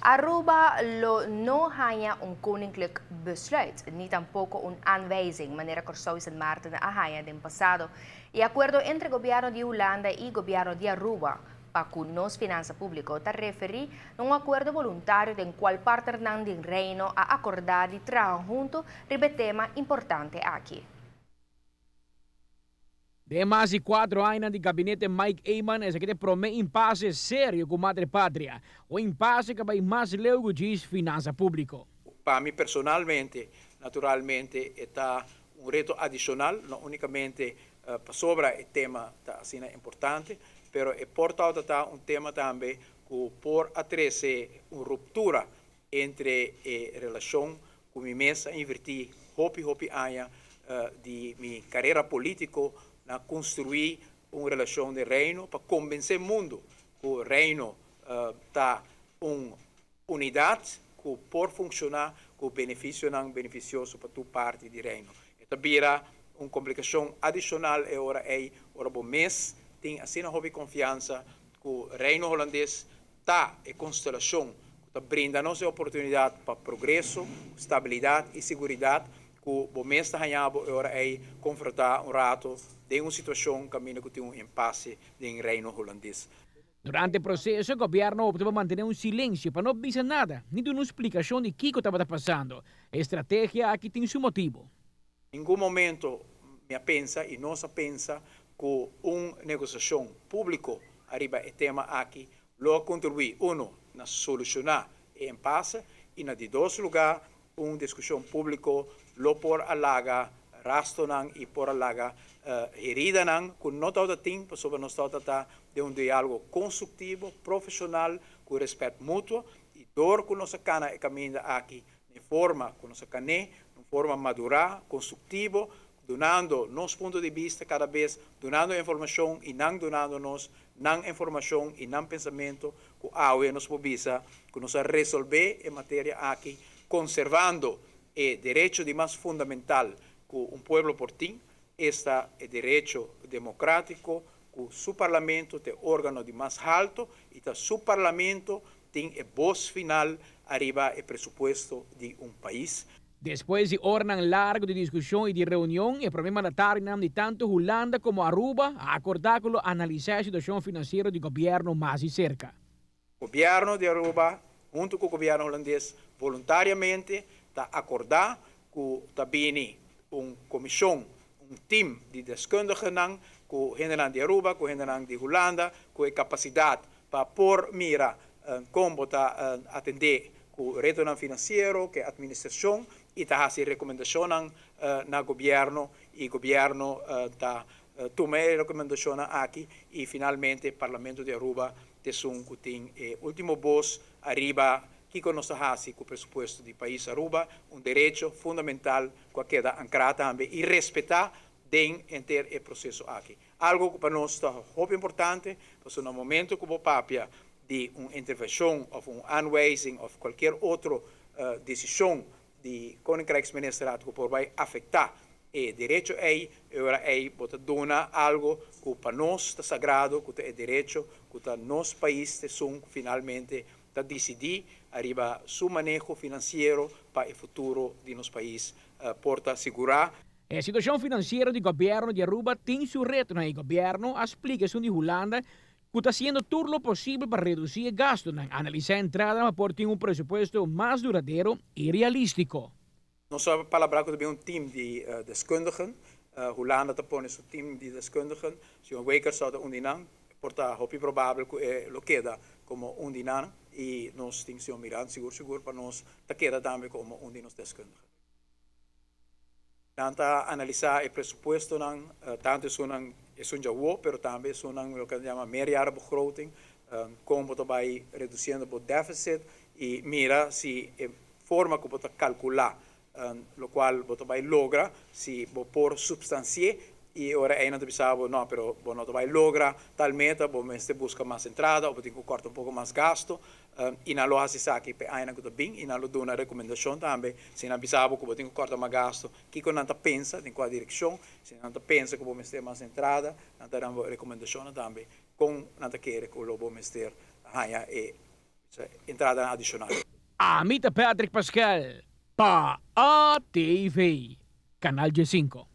Aruba lo no haya un koninklijk besluit, ni tampoco un aanwijzing, manera Corsou y Sint Maarten a haya den pasado. E acuerdo entre gobierno di Hulanda y gobierno di Aruba pa cu nos finansa publico ta referi na un acuerdo voluntario den cual partnernan di Reino a acorda di traha hunto riba e tema importante aki. Den mas di 4 aña di gabinete Mike Eman, esaki ta e prome impasse serio cu Madre Patria. Un impasse cu bay mas leu cu djis finansa publico. Pa mi personalmente, naturalmente, ta un reto adicional, no unicamente pasobra e tema ta asina importante, pero e por ta un tema tambe cu por a trece un ruptura entre e relacion cu mi mes a inverti hopi hopi aña di mi carera politico na construi un relacion di Reino pa convence mundo cu Reino ta un unidad cu por funciona cu beneficio beneficioso pa tur parti di Reino. E bira un complicacion adicional e ora ey ora bo mes tin asina hopi confiansa cu Reino Hulandes ta e constelacion cu ta brinda nos oportunidad pa progreso, stabilidad y seguridad cu bo mes ta hañabo e ora ey confronta un rato den un situacion caminda cu tin un impasse den Reino Hulandes. Durante e proceso, gobierno a opta pa mantene un silencio pa no bisa nada, ni duna un splicacion di kico tabata pasando. E estrategia aki tin su motibo. Ningun momento mi a pensa y nos a pensa cu un negociacion publico ariba e tema aki lo contribui, uno, na soluciona e impasse y na di dos lugar, un discusion publico lo por a laga rastronan y por a laga heridanan cu no tabatin, pasobra nos tabata den un dialogo constructivo, profesional, cu respet mutuo y door cu nos a cana e caminda aki di forma cu nos a can'e, di forma madura, constructivo, dunando nos punto di bista cada bes, dunando informacion y nan dunando nos nan informacion y nan pensamento, cu awe nos por bisa, cu nos a resolve e materia aki, conservando e derecho di mas fundamental cu un pueblo por tin, esta e derecho democratico, cu su parlamento ta e organo di mas halto y ta su parlamento tin e voz final ariba e presupuesto di un pais. Despues di oranan largo di discusion y di reunion, e prome mandatario di tanto Hulanda como Aruba a acorda cu lo analisa e situacion financiero di gobierno mas di cerca. Gobierno di Aruba, hunto cu e gobierno Hulandes, voluntariamente ta acorda cu ta bini un comision, un team di deskundigen, cu hende di Aruba, cu hende di Hulanda, cu e capacidad pa por mira con ta atende cu reto financiero, cu administracion y ta haci recomendacion na gobierno y gobierno ta tuma e recomendacion aki y finalmente Parlamento di Aruba ta esun cu tin e ultimo voz ariba kico nos ta haci cu e presupuesto di pais Aruba, un derecho fundamental cu keda ancra tambe y respeta den henter e proceso aki. Algo cu pa nos ta hopi importante, pasobra na momento cu bo papia di un intervencion of un aanwijzing of cualkier otro decision di Koninkrijksministerraad cu por bay afecta e derecho ey, ora ey bo ta duna algo cu pa nos ta sagrado, cu e derecho, cu ta nos pais ta esun finalmente ta dicidi ariba su maneho financiero pa e futuro di nos pais por ta sigura. E situacion financiero di gobierno di Aruba tin su reto y gobierno a splica di Hulanda cu ta haciendo tur lo posibel pa reduci e gasto, analisa entrada pa por tin un presupuesto mas duradero y realistico. Nos a palabra cu un team di deskundigen. Hulanda ta pone su team di deskundigen. Señor Weker ta un di nan, por ta hopi probabel cu e lo keda como un di nan y nos tin señor Miranda sigur sigur pa nos ta keda tambe como un di nos deskundigen. Nan ta analisa e presupuesto nan, tanto esun djawo, pero tambe esun loke yama meerjarenbegroting, con bo ta bay reduciendo e deficit y mira si e forma cu bo ta calcula locual bo ta bay logra, si bo por substancia y ora ey nan ta bisa no, pero bo no bay logra tal meta, bo mester busca mas entrada, of tin cu corta un poco mas gasto, y nan lo haci esaki pe aña cu ta bin, y nan lo duna recomendacion tambe, si nan bisa cu bo tin cu corta mas gasto, kico nan ta pensa, den cua direccion, si nan ta pensa cu bo mester mas entrada, nan ta duna recomendacion tambe, con nan ta kere cu lo bo mester haya e Entrada adishonal. Ami ta Patrick Pascal pa ATV, Kanal 5.